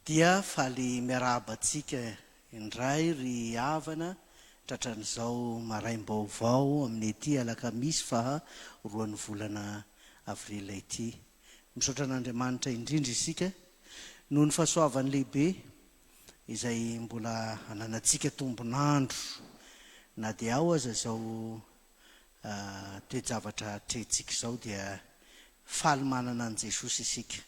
Dia faly miarahaba antsika indray ry havana tratran'izao maraim-baovao amin'ity alakamisy faha roan'ny volana avril ity. Misaotra an'Andriamanitra indrindra isika noho ny fahasoavany lehibe izay mbola ananantsika tombon'andro na dia ao aza izao toe-javatra atrehintsika izao dia faly manana an'i Jesosy isika.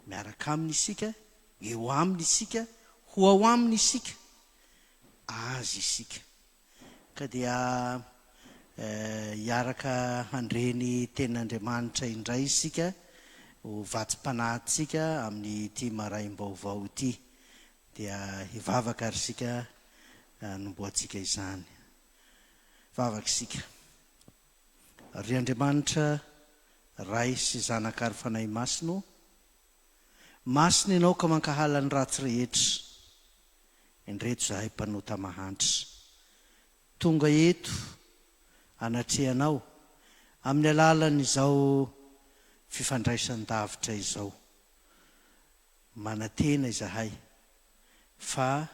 Miaraka Aminy isika, eo Aminy isika, ho ao Aminy isika, Azy isika. Ka dia hiaraka handre ny Tenin'Andriamanitra indray isika, ho vatsim-panahintsika amin'ity maraim-baovao ity. Dia hivavaka ary isika hanombohantsika izany. Vavaka isika. Ry Andriamanitra Ray sy Zanaka ary Fanahy Masina ô, Masina Ianao ka mankahala ny ratsy rehetra, indreto izahay mpanota mahantra, tonga eto anatrehanao amin'ny alalan'izao fifandraisan-davitra izao. Manantena izahay fa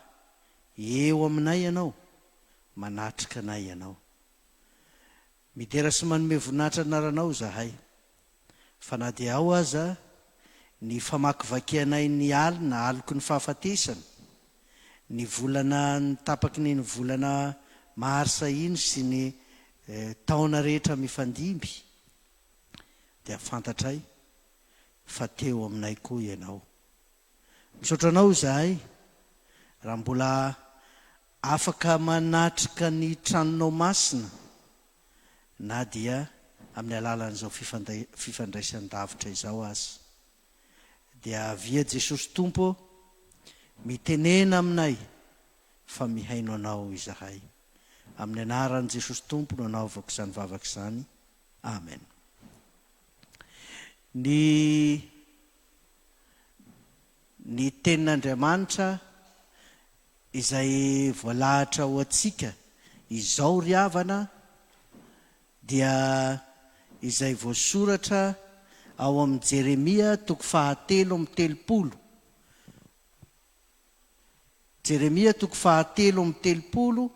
eo aminay Ianao, manatrika anay Ianao. Midera sy manome voninahitra ny anaranao izahay, fa na dia ao aza ny famakivakianay ny alina aloky ny fahafatesana, ny volana ny tapaky ny volana marsa iny sy ny taona rehetra mifandimby, dia fantatray fa teo aminay koa Ianao. Misaotra Anao izahay raha mbola Afaka manatrika ny tranonao masina na dia amin'ny alalan'izao fifandraisan-davitra izao aza. Dia avia Jesosy Tompo ô, mitenena aminay fa mihaino Anao izahay. Amin'ny anaran'i Jesosy Tompo no anaovako izany vavaka izany. Amen. Ny ny tenin'Andriamanitra Izay voalahatra ho antsika izao ry havana dia izay voasoratra ao amin'ny Jeremia toko fahatelo amby 30. Jeremia toko fahatelo amby 30,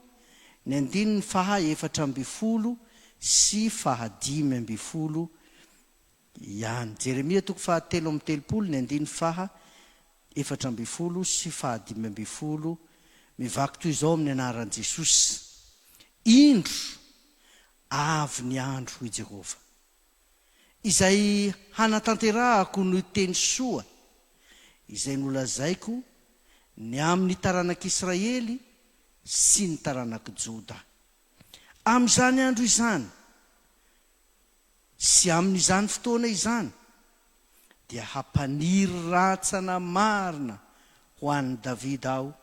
ny andininy faha 14 sy faha 15 ihany. Jeremia toko faha 33, ny andininy faha 14 sy faha 15, mivaky toy izao amin'ny anaran'i Jesosy, Indro, avy ny andro, hoy Jehovah, izay hanatanterahako ny teny soa izay nolazaiko ny amin'ny taranak'Israely sy ny taranak'i Joda. Amin'izany andro izany, Sy amin'izany fotoana izany dia hampaniry rantsana marina ho an'i Davida Aho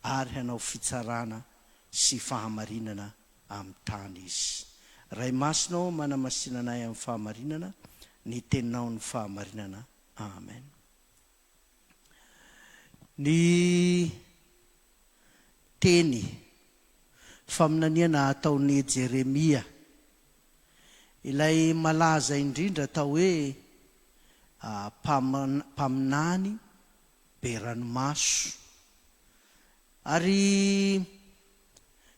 ary hanao fitsarana sy fahamarinana amin'ny tany izy. Ray Masina ô, manamasina anay amin'ny fahamarinana, ny Teninao no fahamarinana. Amen. Ny teny faminaniana ataon'i Jeremia Ilay malaza indrindra atao hoe mpaminany be ranomaso. Ary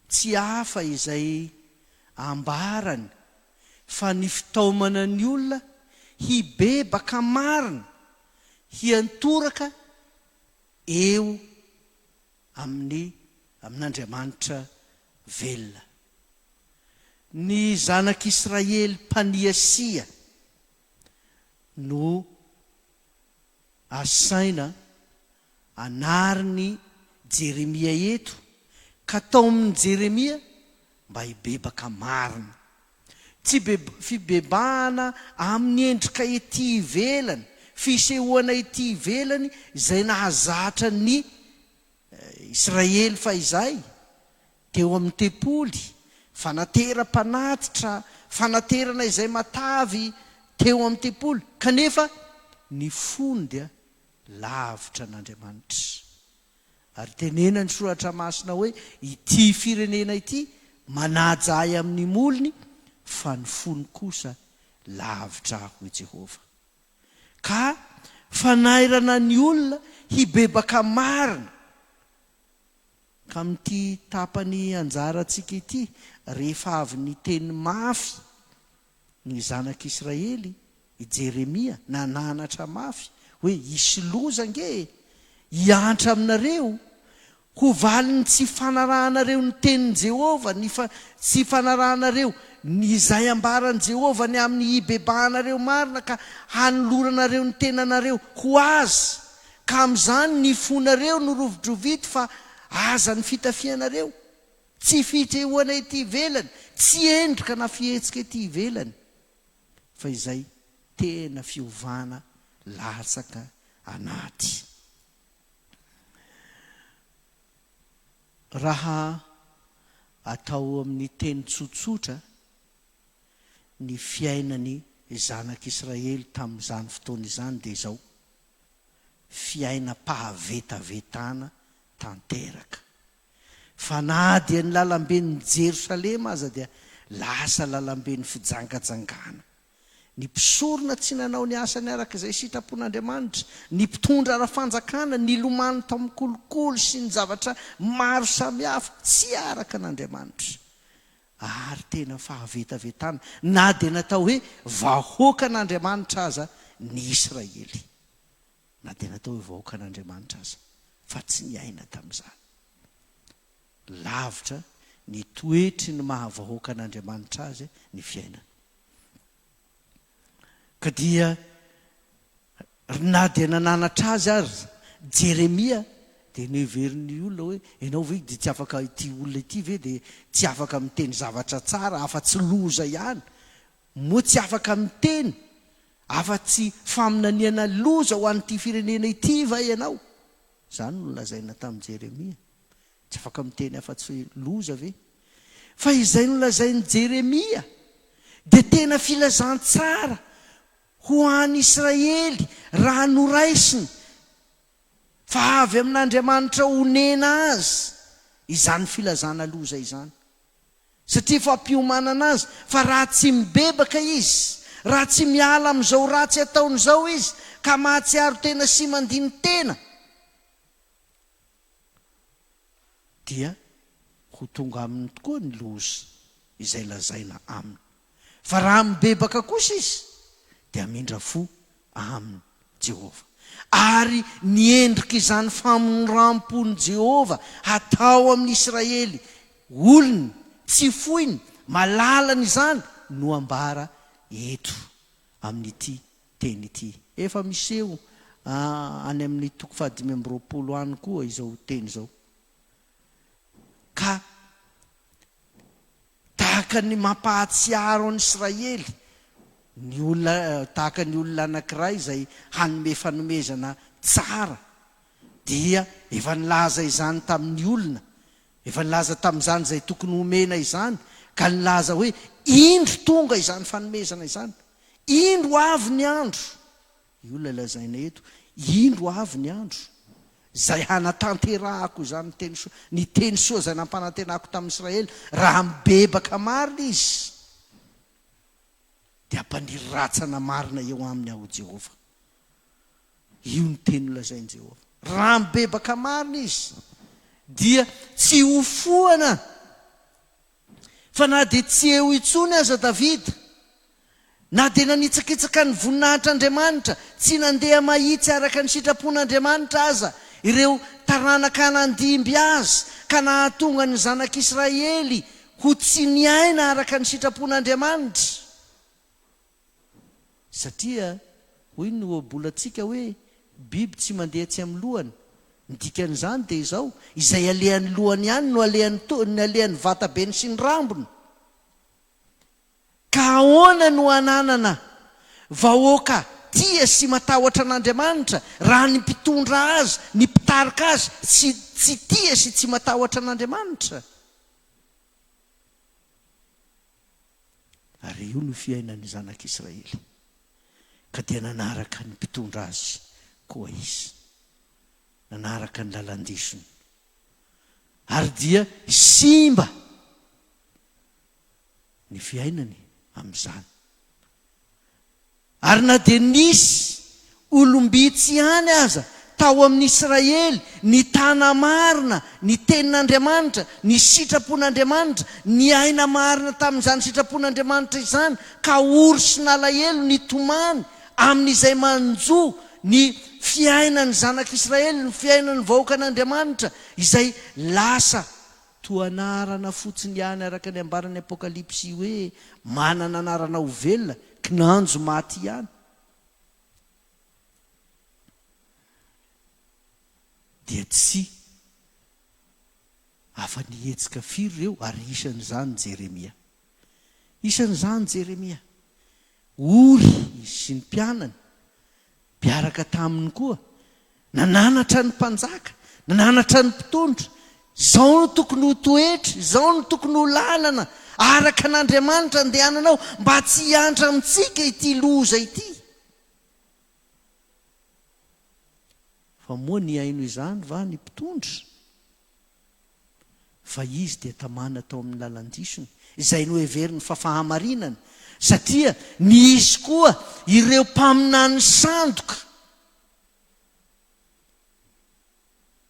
tsy hafa izay ambarany fa ny fitaomana ny olona hibebaka marina, hiantoraka eo amin'ny amin'Andriamanitra velona. Ny zanak'Israely mpaniasia no asaina anarin'i Jeremia eto, ka taomin'i Jeremia mba hibebaka marina. Tsy fibebahana amin'ny endrika ety ivelany, fisehoana ety ivelany izay nahazatra ny Israely fahizay, Teo amin'ny tempoly, fanateram-panatitra, fanaterana izay matavy teo amin'ny tempoly, kanefa ny fony dia lavitra an'Andriamanitra. Ary tenenan'ny Soratra Masina hoe, Ity firenena ity manaja Ahy amin'ny molony, fa ny fony kosa lavitra Ahy, hoy Jehovah. Ka fanairana ny olona hibebaka marina. Ka amin'ity tapany anjarantsika ity, rehefa avy niteny mafy ny zanak'Israely i Jeremia, nananatra mafy hoe, Hisy loza ange e! Hiantra aminareo, ho valin'ny tsy fanarahanareo ny tenin'i Jehovah, ny tsy fanarahanareo ny izay ambaran'i Jehovah ny amin'ny hibebahanareo marina ka hanoloranareo ny tenanareo ho azy, ka amin'izany ny fonareo no rovidrovito fa aza ny fitafianareo. Tsy fitrehoana ety ivelany, tsy endrika na fihetsika ety ivelany, fa izay tena fiovana latsaka anaty. Raha atao amin'ny teny tsotsotra, ny fiainan'ny zanak'Israely tamin'izany fotoana izany dia izao, fiainam-pahavetavetana tanteraka. Fa na dia ny lalamben'i Jerosalema aza dia lasa lalamben'ny fijangajangana. Ny mpisorona tsy nanao ny asany araka izay sitrapon'Andriamanitra, ny mpitondra ara-fanjakana nilomano tamin'ny kolikoly sy ny zavatra maro samihafa tsy araka an'Andriamanitra. Ary tena fahavetavetana na dia natao hoe vahoakan'Andriamanitra aza ny Israely. Na dia natao hoe vahoakan'Andriamanitra aza, fa tsy niaina tamin'izany. Lavitra ny toetry ny maha vahoakan'Andriamanitra azy ny fiainany. Ka dia na dia nananatra azy aza Jeremia dia noheverin'ny olona hoe ianao ve dia tsy afaka ity olona ity ve dia tsy afaka miteny zavatra tsara afa-tsy loza ihany? Moa tsy afaka miteny afa-tsy faminaniana loza ho an'ity firenena ity va ianao? Izany no nolazaina tamin'i Jeremia. Tsy afaka miteny afa-tsy loza ve? Fa izay nolazain'i Jeremia dia tena filazantsara ho an'i Israely raha noraisiny fa avy amin'Andriamanitra onena azy izany filazana loza izany. Satria fampiomanana azy fa raha tsy mibebaka izy, raha tsy miala amin'izao ratsy ataony izao izy ka mahatsiaro tena sy mandini-tena, dia ho tonga aminy tokoa ny loza izay lazaina aminy. Fa raha mibebaka kosa izy, dia hamindra fo aminy Jehovah. Ary ny endrik'izany famindram-pon'i Jehovah hatao amin'ny Israely olony, tsy foiny, malalany izany no ambara eto amin'ity teny ity. Efa miseho any amin'ny toko fahadimy amby 20 any koa izao teny izao. Ka tahaka ny mampahatsiaro an'i Israely ny olona, tahaka ny olona anankiray izay hanome fanomezana tsara, dia efa nilaza izany tamin'ny olona, efa nilaza tamin'izany izay tokony homena izany, ka nilaza hoe, Indro tonga izany fanomezana izany. Indro avy ny andro, io ilay lazaina eto, indro avy ny andro, izay hanatanterahako izany teny soa, ny teny soa izay nampanantenako tamin'i Israely, raha mibebaka marina izy, dia hampaniry ratsana marina eo aminy Aho Jehovah. Io ny teny nolazain'i Jehovah. Raha mibebaka marina izy, dia tsy ho foana. Fa na dia tsy eo intsony aza Davida, na dia nanitsakitsaka ny voninahitr'Andriamanitra, tsy nandeha mahitsy araka ny sitrapon'Andriamanitra aza ireo taranaka nandimby azy, ka nahatonga ny zanak'Israely ho tsy niaina araka ny sitrapon'Andriamanitra. Satria hoy ny ohabolantsika hoe biby tsy mandeha tsy amin'ny lohany. Ny dikan'izany dia izao, izay alehan'ny lohany ihany no alehan'ny to, ny alehan'ny vatabeny sy ny rambony. Ka ahoana no hananana vahoaka tia sy matahotra an'Andriamanitra raha ny mpitondra azy, ny mpitarika azy tsy tsy tia sy tsy matahotra an'Andriamanitra? Ary io no fiainan'ny zanak'Israely. Ka dia nanaraka ny mpitondra azy koa izy. Nanaraka ny lalan-disony. Ary dia simba ny fiainany amin'izany. Ary na dia nisy olom-bitsy ihany aza Tao amin'ny Israely, nitana marina ny Tenin'Andriamanitra, ny sitrapon'Andriamanitra, niaina marina tamin'izany sitrapon'Andriamanitra izany, ka ory sy nalahelo nitomany amin'izay manjo ny fiainan'ny zanak'Israely, ny fiainan'ny vahoakan'Andriamanitra, izay lasa toa anarana fotsiny ihany araka ny ambaran'ny Apokalypsy hoe manana anarana ho velona, kinanjo maty ihany. Dia tsy afa-nihetsika firy ireo, ary isan'izany Jeremia. Isan'izany Jeremia. Ory izy sy ny mpianany, mpiaraka taminy koa, nananatra ny mpanjaka, nananatra ny mpitondra, izao no tokony ho toetra, izao no tokony ho lalana araka an'Andriamanitra andehananao mba tsy hiantra amintsika ity loza ity. Fa moa nihaino izany va ny mpitondra? Fa izy dia tamana tao amin'ny lalan-disony, izay noheveriny fa fahamarinana, satria nisy koa ireo mpaminany sandoka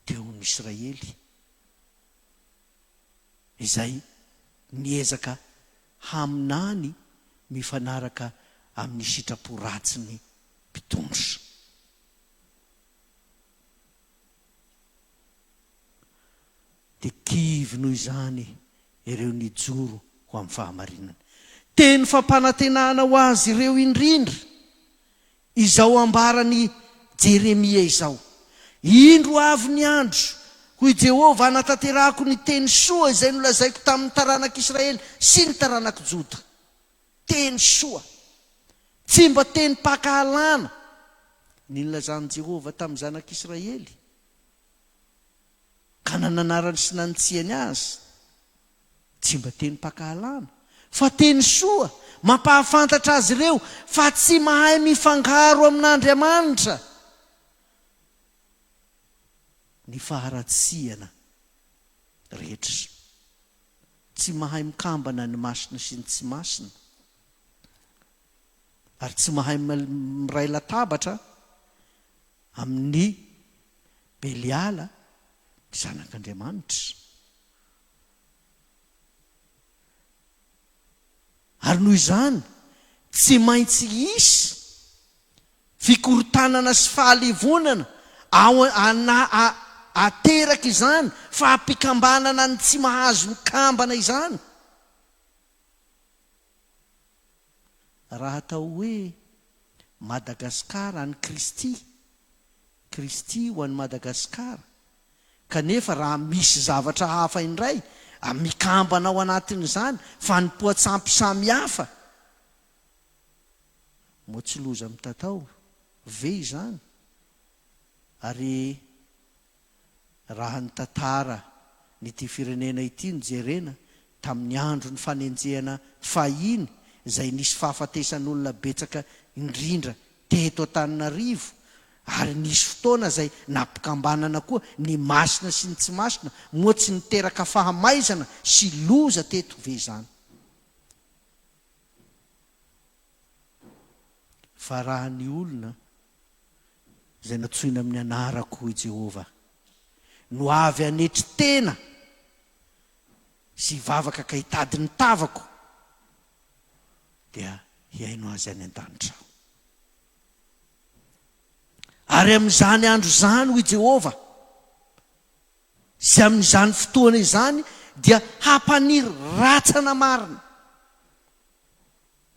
teo amin'ny Israely, izay niezaka haminany mifanaraka amin'ny sitrapo ratsin'ny mpitondra. Dia kivy noho izany ireo nijoro ho amin'ny fahamarinana. Teny fampanantenana ho azy ireo indrindra izao ambaran'i Jeremia izao, Indro avy ny andro, hoy Jehovah, hanatanterahako ny teny soa izay nolazaiko tamin'ny taranak'Israely sy ny taranak'i Joda. Teny soa. Tsy mba tenim-pankahalana ny nilazan'i Jehovah tamin'ny zanak'Israely, ka nananarany sy nanitsiany azy. Tsy mba tenim-pankahalana, fa teny soa mampahafantatra azy ireo fa tsy mahay mifangaro amin'Andriamanitra ny faharatsiana rehetra. Tsy mahay mikambana ny masina sy ny tsy masina, ary tsy mahay miray latabatra amin'ny Beliala ny zanak'Andriamanitra. Ary noho izany, tsy maintsy hisy fikorontanana sy fahalevonana ao ana ateraka izany fahampikambanana ny tsy mahazo mikambana izany. Raha atao hoe Madagasikara an'i Kristy, Kristy ho an'i Madagasikara, kanefa raha misy zavatra hafa indray mikambana ao anatin'izany, fanompoan-tsampy samihafa, moa tsy loza mitatao ve izany? Ary raha ny tantara n'ity firenena ity no jerena, tamin'ny andron'ny fanenjehana fahiny izay nisy fahafatesan'olona betsaka indrindra teto Antananarivo ary nisy fotoana izay nampikambanana koa ny masina sy ny tsy masina, moa tsy niteraka fahamaizana sy loza teto ve izany? Fa raha ny olona izay nantsoina amin'ny anarako, hoy Jehovah, no avy hanetry tena sy hivavaka ka hitady ny tavako, dia hihaino azy any an-danitra aho. Ary amin'izany andro izany, hoy Jehovah, sy amin'izany fotoana izany dia hampaniry ratsana marina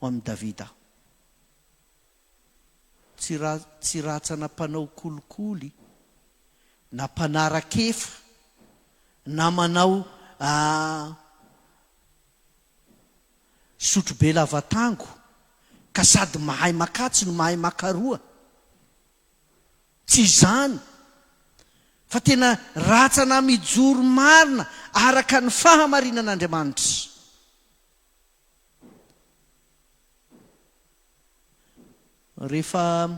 ho amin'i Davida aho. Tsy ra, tsy ratsana mpanao kolikoly, na mpanara-kefa, na manao sotrobe lavatango, ka sady mahay makatsy no mahay makaroa. Tsy izany, fa tena ratsana mijoro marina araka ny fahamarinan'Andriamanitra. Rehefa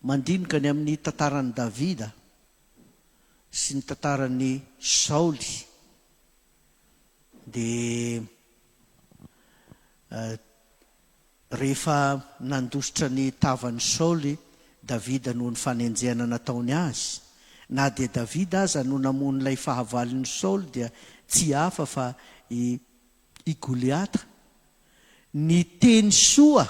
mandinika ny amin'ny tantaran'i Davida sy ny tantaran'i Saoly dia rehefa nandositra ny tavan'i Saoly. Davida noho ny fanenjehana nataony azy. Na dia Davida aza no namono ilay fahavalon'i Saoly dia tsy hafa fa i i Goliata. Ny teny soa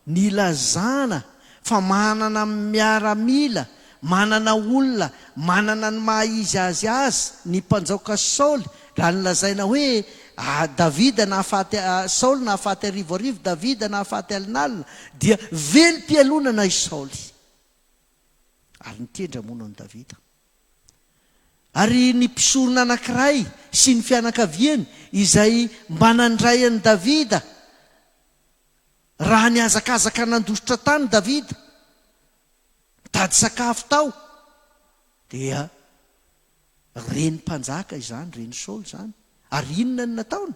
nilazana fa manana miaramila, manana olona, manana ny maha izy azy azy ny mpanjaoka Saoly, raha nolazaina hoe Davida nahafaty Saoly nahafaty arivoarivo, Davida nahafaty alinalina, dia velom-pialonana i Saoly. Ary nikendry hamono an'i Davida. Ary ny mpisorona anankiray sy ny fianakaviany izay mba nandray an'i Davida raha nihazakazaka nandositra tany Davida, nitady sakafo tao, dia reny mpanjaka izany, reny Saoly izany. Ary inona no nataony?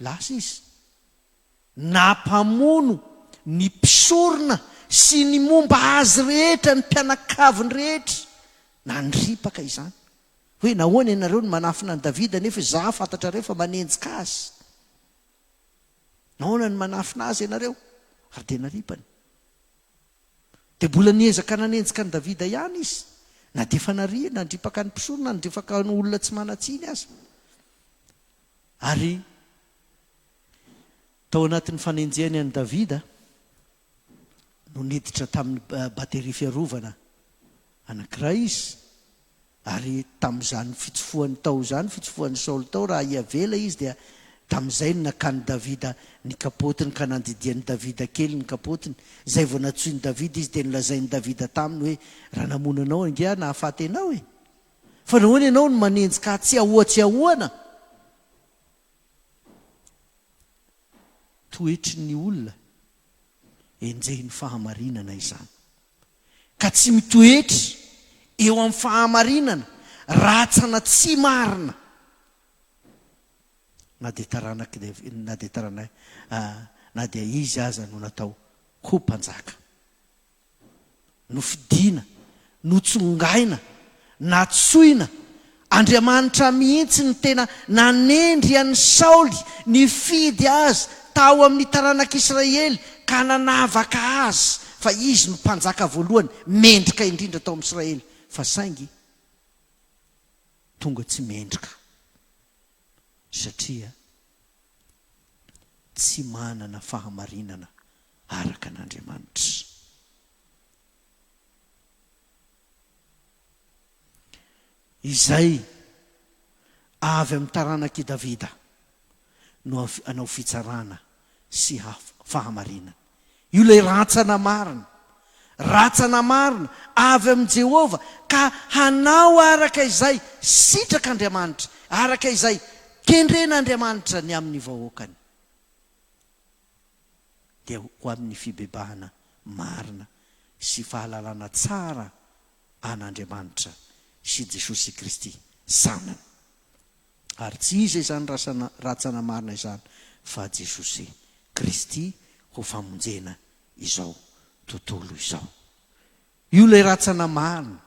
Lasa izy. Nampamono ny mpisorona sy ny momba azy rehetra, ny mpianakaviny rehetra. Nandripaka izany. Hoe, Nahoana ianareo no manafina an'i Davida nefa izaho fantatrareo fa manenjika azy? Nahoana no manafina azy ianareo? Ary dia naripany. Dia mbola niezaka nanenjika an'i Davida ihany izy, na dia efa nari, nandripaka ny mpisorona, nandripaka ny olona tsy manan-tsiny aza. Ary Tao anatin'ny fanenjehany an'i Davida no niditra tamin'ny bateria fiarovana anankiray izy, ary tamin'izany fitsofohany tao izany, fitsofohan'i Saoly tao, raha hiavela izy dia tamin'izay no nakan'i Davida ny kapaotiny ka nandidian'i Davida kely ny kapaotiny. Izay vao nantsoin'i Davida izy dia nolazain'i Davida taminy hoe, Raha namono anao ange aho nahafaty anao e! Fa nahoana ianao no manenjika ahy tsy ahoa tsy ahoana? Toetry ny olona enjehin'ny fahamarinana izany. Ka tsy mitoetra eo amin'ny fahamarinana ratsana tsy marina na dia taranak'i na dia tarana na dia izy aza no natao ho mpanjaka. Nofidina, notsongaina, natsoina, Andriamanitra mihitsy no tena nanendry an'i Saoly, nifidy azy tao amin'ny taranak'Israely ka nanavaka azy fa izy no mpanjaka voalohany mendrika indrindra tao amin'Israely, fa saingy tonga tsy mendrika satria tsy manana fahamarinana araka an'Andriamanitra. Izay avy amin'ny taranak'i Davida no hanao fitsarana sy fahamarinana. Io ilay rantsana marina. Rantsana marina avy amin'i Jehovah ka hanao araka izay sitrak'Andriamanitra, araka izay kendren'Andriamanitra ny amin'ny vahoakany. Dia ho amin'ny fibebahana marina sy fahalalana tsara an'Andriamanitra sy Jesosy Kristy Zanany. Ary tsy iza izany rasana ratsana marina izany fa Jesosy Kristy ho famonjena izao tontolo izao. Io ilay ratsana marina.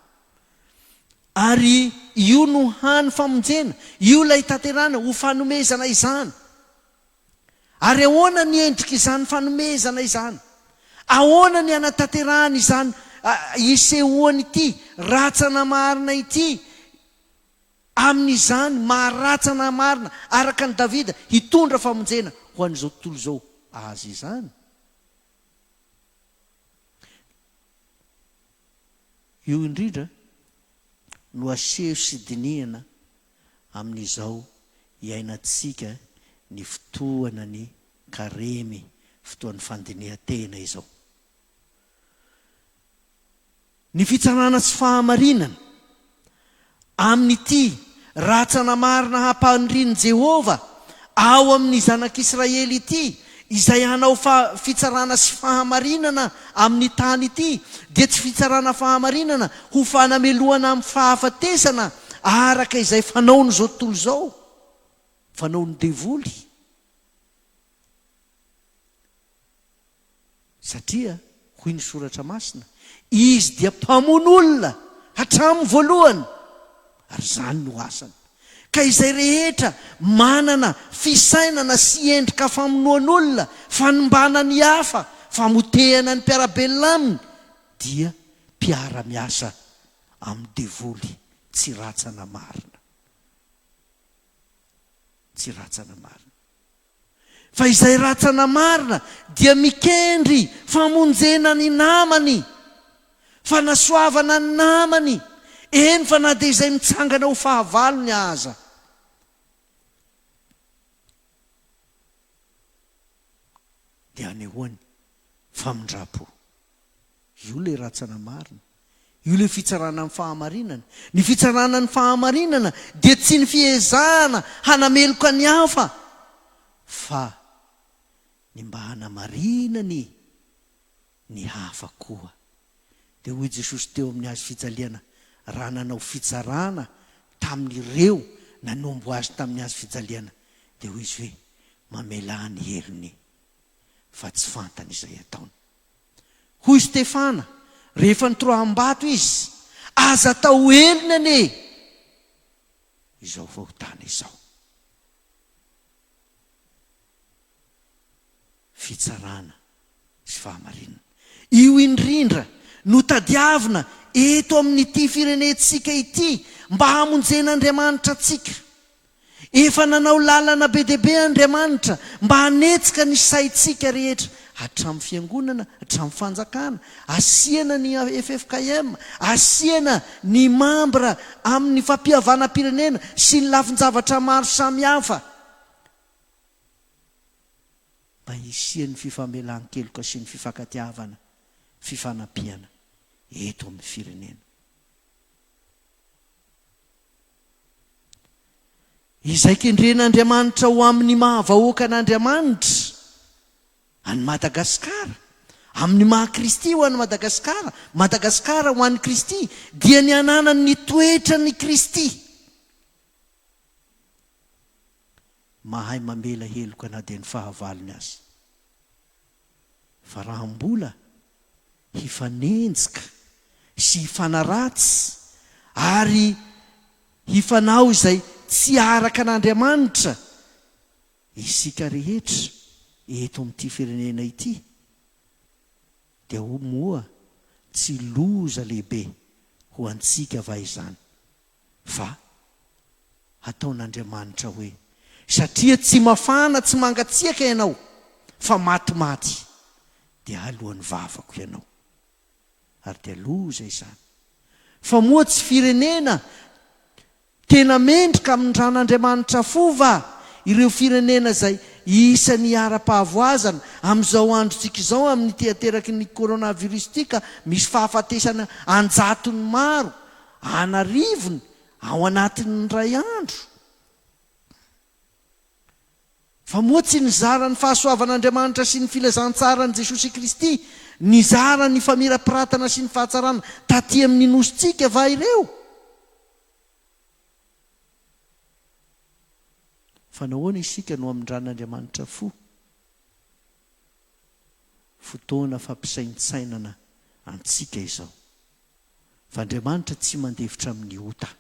Ary io no hany famonjena, io ilay tanterana ho fanomezana izany. Ary ahoana ny endrik'izany fanomezana izany? Ahoana ny hanatanterahana izany hisehoan'ity ratsana marina ity amin'izany maha ratsana marina araka an'i Davida hitondra famonjena ho an'izao tontolo izao azy izany? Io indrindra no aseho sy dinihana amin'izao iainantsika ny fotoanan'ny Karemy, fotoan'ny fandinihan-tena izao. Ny fitsarana sy fahamarinana, amin'ity ratsana marina hampanirian'i Jehovah ao amin'ny zanak'Israely ity, izay hanao fitsarana sy fahamarinana amin'ny tany ity, dia tsy fitsarana fahamarinana ho fanamelohana amin'ny fahafatesana araka izay fanaon'izao tontolo izao, fanaon'ny devoly. Satria, hoy ny Soratra Masina, izy dia mpamono olona hatramin'ny voalohany, ary izany no asany. Ka izay rehetra manana fisainana sy endrika famonoan'olona, fanimbana ny hafa, famotehana ny mpiara-belona aminy, dia mpiara-miasa amin'ny devoly tsy ratsana marina. Tsy ratsana marina. Fa izay ratsana marina dia mikendry famonjena ny namany, fanasoavana ny namany, eny fa na dia izay mitsangana ho fahavalony aza. Dia anehoany famindram-po. Io ilay ratsana marina. Io ilay fitsarana ny fahamarinana. Ny fitsarana ny fahamarinana dia tsy ny fiezahana hanameloka ny hafa, fa ny mba hanamarinany ny hafa koa. Dia hoy Jesosy teo amin'ny hazo fijaliana, raha nanao fitsarana tamin'ireo nanombo Azy tamin'ny hazo fijaliana, dia hoy Izy hoe, Mamelà ny helony, fa tsy fantany izay ataony. Hoy Stefana, rehefa nitoroaham-bato izy, Aza atao helony anie izao fahotana izao. Fitsarana sy fahamarinana. Io indrindra no tadiavina eto amin'ity firenentsika ity mba hamonjen'Andriamanitra antsika. Efa nanao lalana be dia be Andriamanitra mba hanetsika ny saintsika rehetra, hatramin'ny fiangonana, hatramin'ny fanjakana, asiana ny ffkm, asiana ny mambra amin'ny fampihavanam-pirenena sy ny lafin-javatra maro samihafa mba hisian'ny fifamelan-keloka sy ny fifankatiavana, fifanampiana eto amin'ny firenena. Izay kendren'Andriamanitra ho amin'ny maha vahoakan'Andriamanitra an'i Madagasikara, amin'ny maha Kristy ho an'i Madagasikara, Madagasikara ho an'i Kristy, dia ny hananany ny toetran'i Kristy. Mahay mamela heloka na dia ny fahavalony aza. Fa raha mbola hifanenjika sy hifanaratsy ary hifanao izay tsy araka an'Andriamanitra isika rehetra eto amin'ity firenena ity, dia ho moa tsy loza lehibe ho antsika va izany? Fa hataon'Andriamanitra hoe, Satria tsy mafana tsy mangatsiaka ianao, fa matimaty, dia haloan'ny vavako ianao. Ary dia loza izany. Fa moa tsy firenena tena mendrika hamindran'Andriamanitra fo va ireo firenena izay isan'ny iharam-pahavoazana amin'izao androntsika izao amin'ity ateraky ny coronavirus ity ka misy fahafatesana an-jatony maro an'arivony ao anatin'ny iray andro? Fa moa tsy nizara ny fahasoavan'Andriamanitra sy ny filazantsaran'i Jesosy Kristy, nizara ny famirapiratana sy ny fahatsarana taty amin'ny nosintsika va ireo? Fa nahoana isika no hamindran'Andriamanitra fo? Fotoana fampisaintsainana antsika izao. Fa Andriamanitra tsy mandefitra amin'ny ota.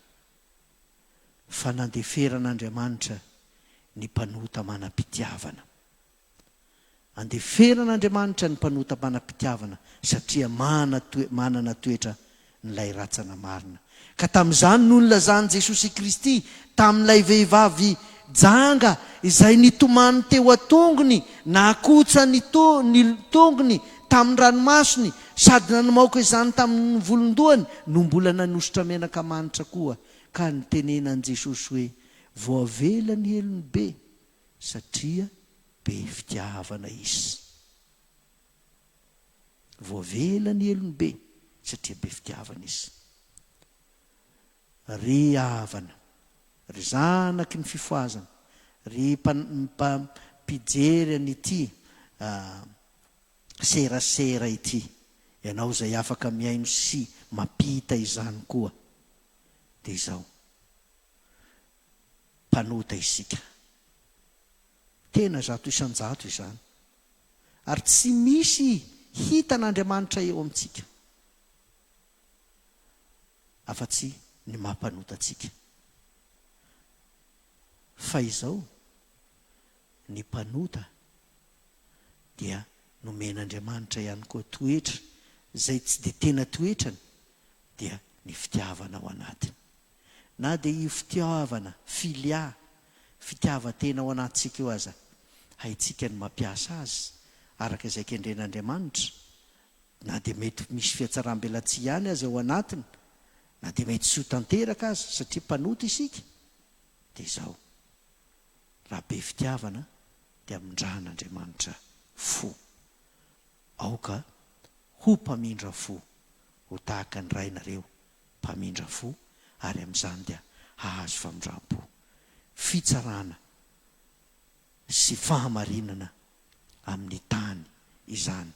Fa nandeferan'Andriamanitra ny mpanota manam-pitiavana. Andeferan'Andriamanitra ny mpanota manam-pitiavana satria manana toetra n'ilay ratsana marina. Ka tamin'izany no nilazan'i Jesosy Kristy tamin'ilay vehivavy janga izay nitomany teo an-tongony, nahakotsa ny ny tongony tamin'ny ranomasony sady nanomaoka izany tamin'ny volon-dohany no mbola nanosotra menaka manitra koa, ka nitenenan'i Jesosy hoe, Voavela ny helony be satria be fitiavana izy. Voavela ny helony be satria be fitiavana izy. Ry havana, ry zanaky ny fifohazana, ry mpijery an'ity serasera ity, ianao izay afaka mihaino sy mampita izany koa, dia izao. Mpanota isika. Tena 100% izany. Ary tsy misy hitan'Andriamanitra eo amintsika afa-tsy ny maha mpanota antsika. Fa izao, ny mpanota dia nomen'Andriamanitra ihany koa toetra. izay tsy dia tena toetrany dia ny fitiavana ao anatiny. Na dia io fitiavana, philia, fitiavan-tena ao anatintsika io aza, haintsika ny mampiasa azy araka izay kendren'Andriamanitra, na dia mety misy fihatsaram-belatsihy ihany aza ao anatiny, na dia mety tsy ho tanteraka aza satria mpanota isika, dia izao, raha be fitiavana dia amindran'Andriamanitra fo. Aoka ho mpamindra fo ho tahaka ny Rainareo mpamindra fo ary amin'izany dia hahazo famindram-po, fitsarana sy fahamarinana amin'ny tany izany.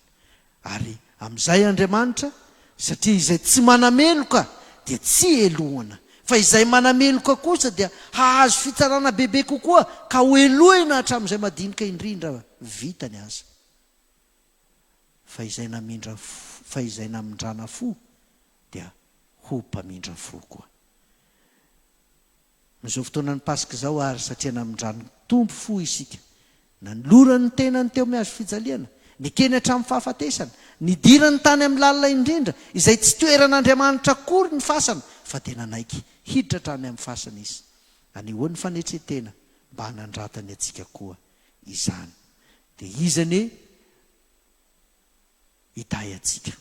Ary amin'izay Andriamanitra, satria izay tsy manameloka dia tsy helohana, fa izay manameloka kosa dia hahazo fitsarana bebe kokoa ka hohelohina hatramin'izay madinika indrindra vitany aza. Fa izay namindra fa izay namindrana fo dia ho mpamindra fo koa. Amin'izao fotoanan'ny Paska izao àry, satria namindran'ny Tompo fo isika, nanolorany ny tenany teo amin'ny hazo fijaliana, nekeny hatramin'ny fahafatesana, nidirany tany amin'ny lalina indrindra, izay tsy toeran'Andriamanitra akory ny fasana, fa dia nanaiky hiditra hatrany amin'ny fasana Izy. Anehoany fanetren-tena mba hanandratany antsika koa izany. Dia Izy anie hitahy antsika,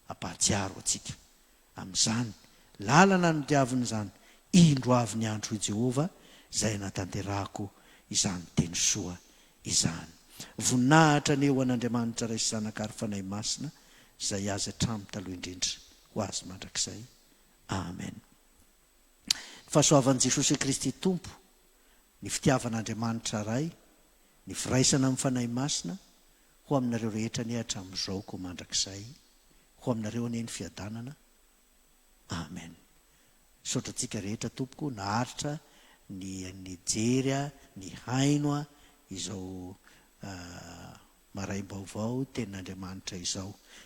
hampahatsiaro antsika amin'izany lalana nodiavina izany, Indro avy ny andro, hoy Jehovah, izay hanatanterahako izany teny soa izany. Voninahitra anie ho an'Andriamanitra Ray sy Zanaka ary Fanahy Masina, izay Azy hatramin'ny taloha indrindra, ho Azy mandrakizay. Amen. Ny fahasoavan'i Jesosy Kristy Tompo, ny fitiavan'Andriamanitra Ray, ny firaisana amin'ny Fanahy Masina, Ho aminareo rehetra anie hatramin'izao koa mandrakizay. Ho aminareo anie ny fiadanana. Amen. Misaotra antsika rehetra tompoko naharitra ny nijery nihaino izao maraim-baovao tenin'Andriamanitra izao.